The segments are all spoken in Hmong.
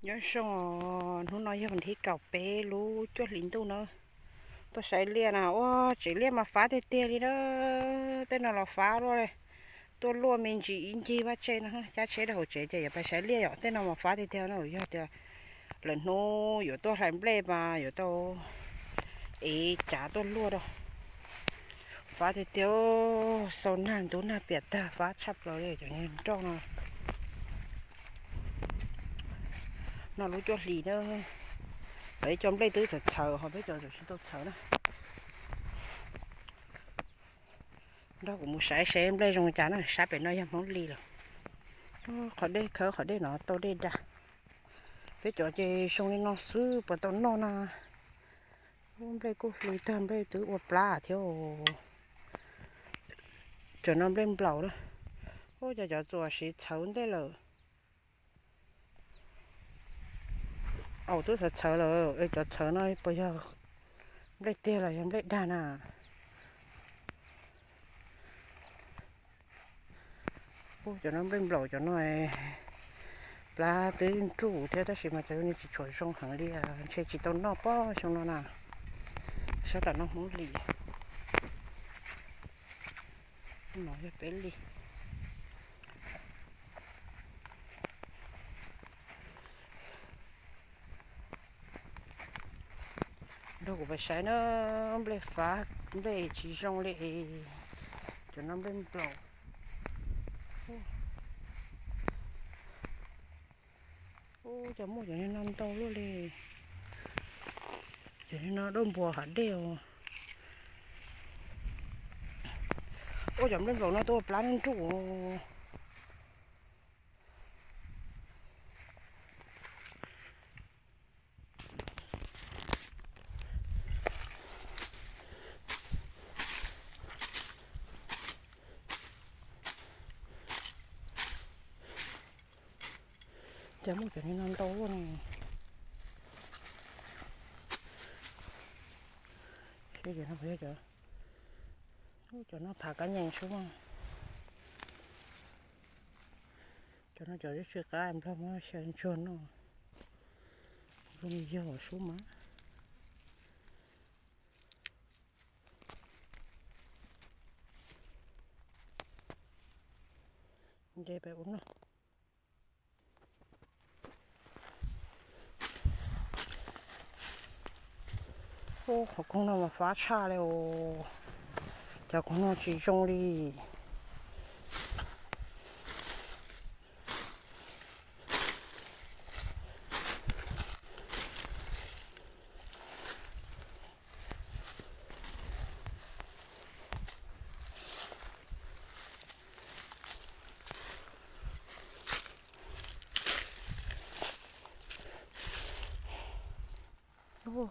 Nyob zoo, hnub no yog nthib kaum peb lub cuaj hlis ntuj na. Tuaj saib liaj na, ua tsev liaj mas fav tiag tiag li na. Tej no los fav luaj li. Tuaj luaj me ntsis ib ncig vaj tse no, cab tsheb rau hauv tsev ces yuav pais saib liaj yom. Tej no mas fav tiag tiag no, yog tias lwm hnub yuav tuaj hlais nplej mas yuav tau ev cav tuaj luaj rau. Fav tiag tiag, xau nag ntub nag piam tag, fav tshaj plaws li cov niag nroj no. No lub cuaj hlis na, lawv ib co nplej twb txhawv txhawv ho peb cov tseem tsis tau txhawv na. Nrog kuv mus saib seb nplej zoo cas na, sab pem no yog Hmoob Lis lawm. Qhov dej khawb qhov dej no tau dej dag. Peb cov ces zoo li no xwb puas tau noj na. Nplej kuj hlwv tag, nplej twb ua plab thiab. Cov no nplej nplaum na. Ua cas cov txuas siv txhawv ntej lawm. Au, twb txhawv txhawv lawm, cov txhawv no puas yog nplej tiag los yog nplej dag na? Ub, cov no nplej nplaum cov no, plab twb nruj thiab tab sis mas cov no tsis tshua zoo heev li, ntshe tsis tau noj pob xyoo no na. Sab tom no Hmoob Lis, no yog peb lis. Nrog kuv pais saib na, nplej fav, nplej tsis zoo li. Cov no nplej nplaum. Ub, cas muaj cov no ntau luaj li. Cov no dauj npua hav dej os. Ub, cov nplej nplaum no tuaj plab nruj. Cas muaj cov no ntau luaj ne. Cov no, cov no phav kab nyees sub. Cov no cov twb tsis qab nplog muab xyaw ntsuag noj. Zoo yog sub mas. Nce pem ub no. Ub, qhov koog no mas fab tshaj li os. Cov koog no tsis zoo li.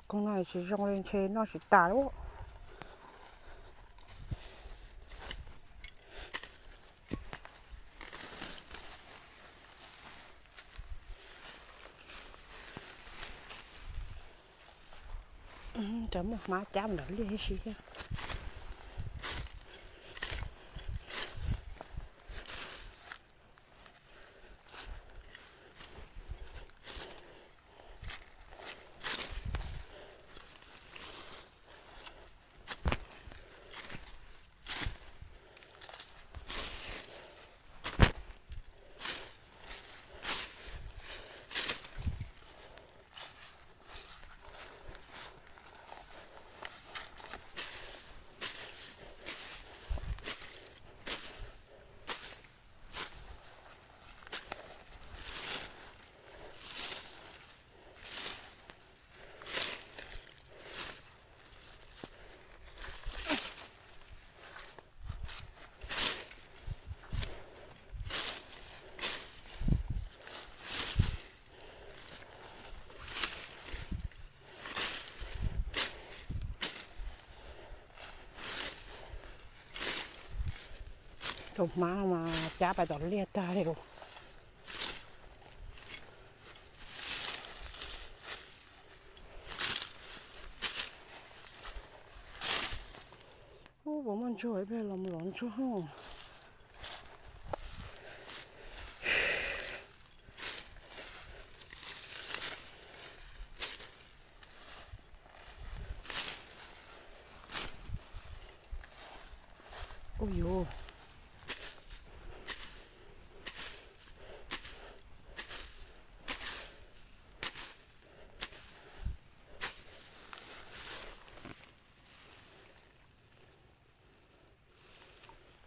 Koog no tsis zoo li, ntshe noj tsis tas li. Cov muaj hmab cab ntawm liaj ib si thiab. Tus hmab mas cab pais tom liaj tag li os. Ub, puas muaj ntsuag ib pliag los lov ntsuag. Ub yuv.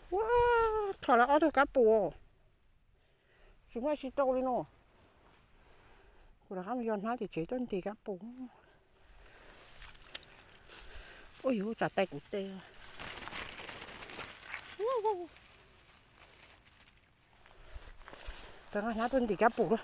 Ua, tho lawv ob tug kab pum. Tsis muaj tsis rau li no. Kuv rov qab mus yos hnab tim tsev tuaj ntim kab pum. Ub yuv, tsam tais kuv teb. Rov qab hnab tuaj ntim kab pum lawm.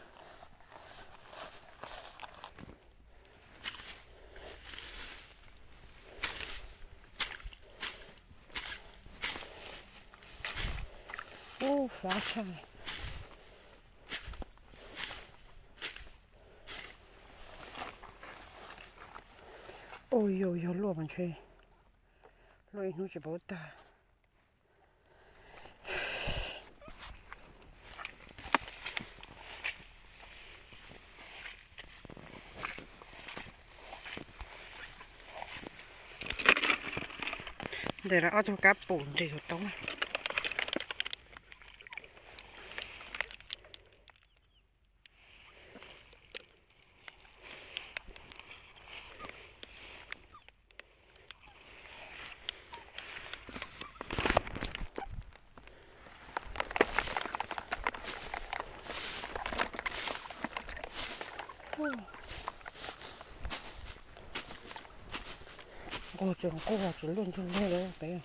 Ub, fab tshaj. Ub yuv, yog luaj mas ntshe luaj ib hnub tsis paub tag. Ntawm lawv ob tug kab pum nres tus toob. Nquag tsis nquag, tsis luaj ntsuj luaj li peb.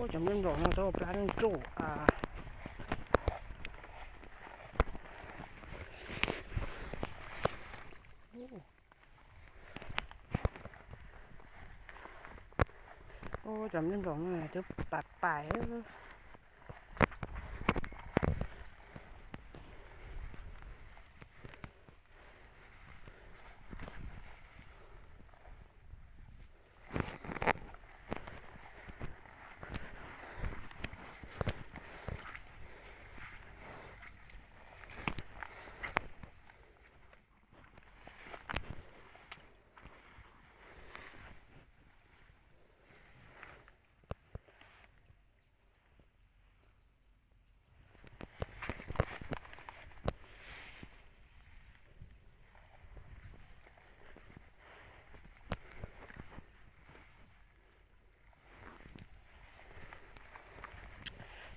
Ua cov nplooj nplaum no rau plab nplooj tsuj a. Ua cov nplooj nplaum no twb pais pais.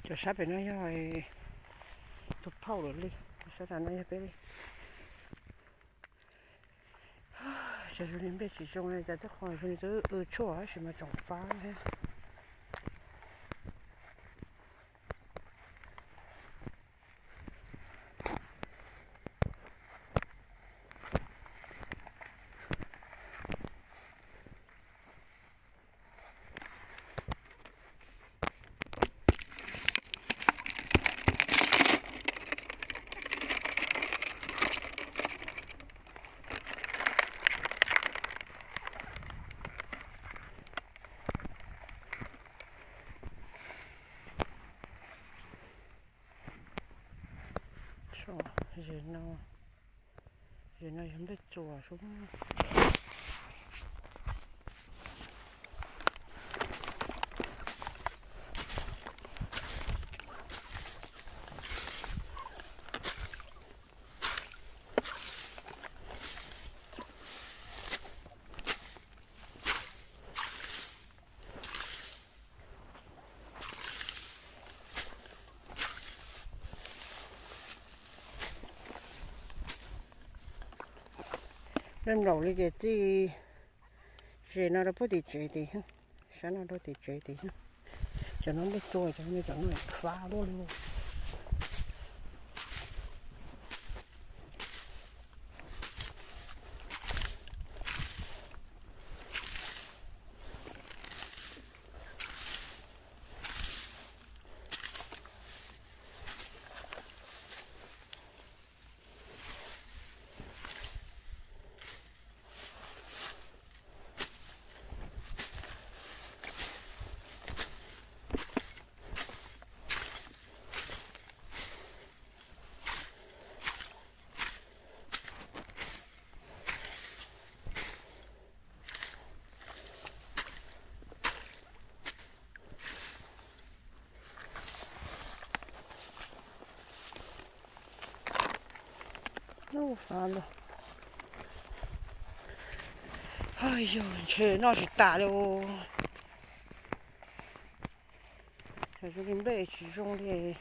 Cov sab pem no yog tus phauj lawm li, sab no yog peb li. Ces zoo li npej tsis zoo li cas, tej qho zoo li twb w tshuaj tab sis mas tsoom fab thiab. Zem no, zem no yog nplej tsuas xwb. Nplooj nplaum li ces tij zem no rau puag tim tsev tid, sab no rau tim tsev tid. Cov no nplej tsuas, cov no, cov no fab luaj li. Yog ntshe noj tsis tas li. Tsam zoo li nplej tsis zoo li.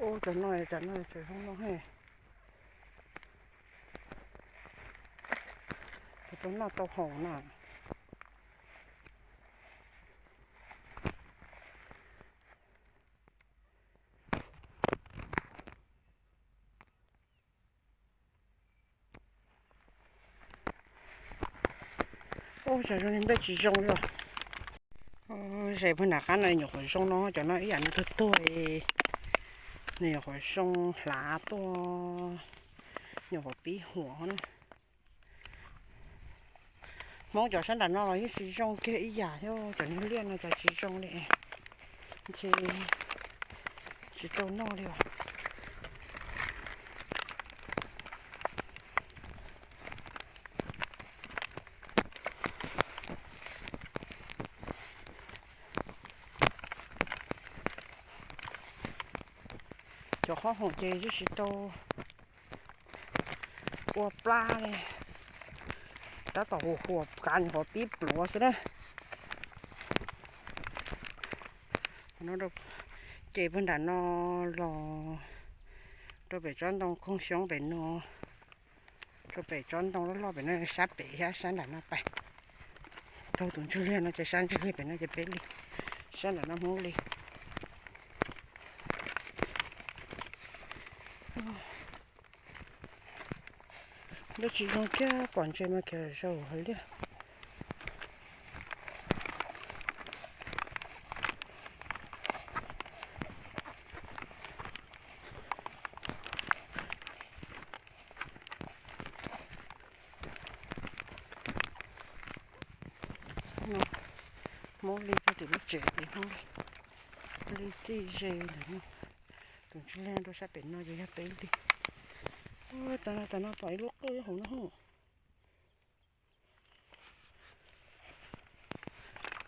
Ub, cov no, cov no tseem zoo no he. Cov tau noj tau haus na. Ub, cov zoo li nplej tsis zoo li os. Ze pag nram qab no nyuam qhuav zoo no, cov no ib yam nws tuag tuag, nws nyuam qhuav zoo hlav tuaj, nyuam qhuav pib huam na. Hmoob cov sab nram no los yeej tsis zoo kiag ib yam thiab, cov niag liaj no cas tsis zoo li, ntshe tsis tau noj li os. Cov qhob hoom ces twb tsis tau ua plab li, tab tom huam huam kav nyuam qhuav pib pluav xwb na. No, ces pag nram no los rau pem tsob ntoo koog xyoob pem no, rau pem tsob ntoo loj loj pem no, sab pem thiab sab nram no pais. Taug tus ntsuj liag no ces sab ntsuj liag pem no ces peb li, sab nram no Hmoob li. Nplej tsis zoo kiag, pom ntses mas khiav zaum hauv liaj. Hmoob li rau tim lub tsev, Hmoob li txij ze ntawm no. Tus ntsuj liag rau sab pem no ces yog peb li. Ua tas tas no pom ib lub qwj hauv no.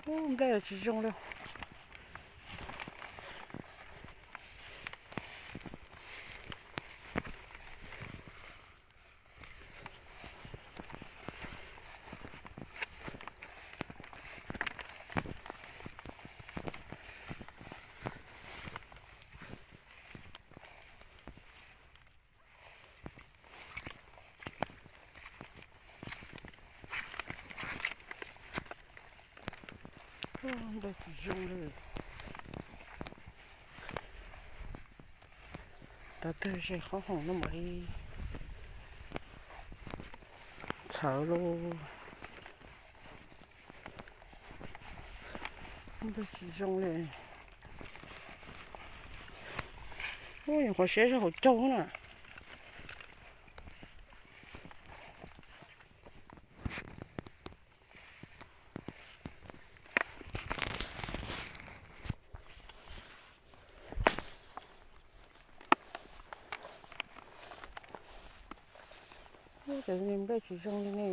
Ub, nplej tsis zoo li. Nplej tsis zoo li. Tau twg ze qhob hoom no mam li txhawv lauj. Nplej tsis zoo li. Ub, nyuam qhuav siab zog hauv caug na. Ub, cov nplej tsis zoo li ne.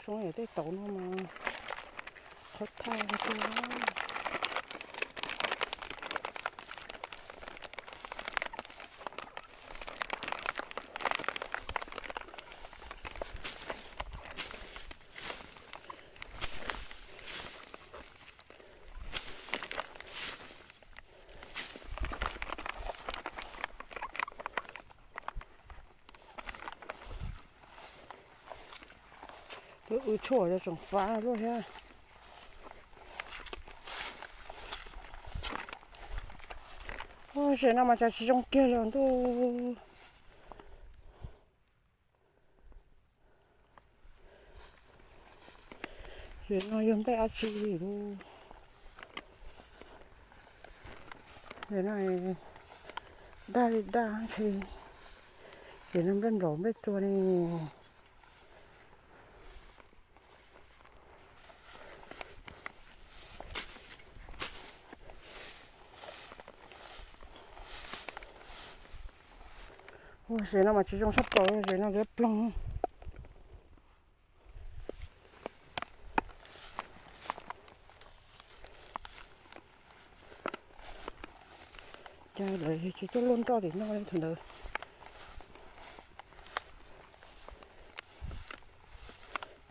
Zoo yam tej tauv no mas qhov thaj tiag. Twb wb tshuaj tseem fav luaj thiab. Zem no mas cas tsis zoo kiag li ntuj. Zem no yog nplej dab tsi li lub? Zem no daj li daj ntshe. Zem no nplej nplaum nplej tsua ne. Ua zem no mas tsis zoo sab plaws, zem no yuav ploog. Cas lawv tsis tuaj luaj nroj tim no li thaum ntawd?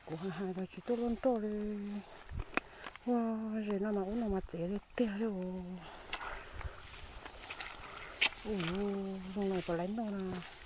Kuv hais hais los tsis tuaj luaj nroj li. Ua zem no mas ub no mas txiav tiag tiag li. Ub, zoo no puas laiv noj na?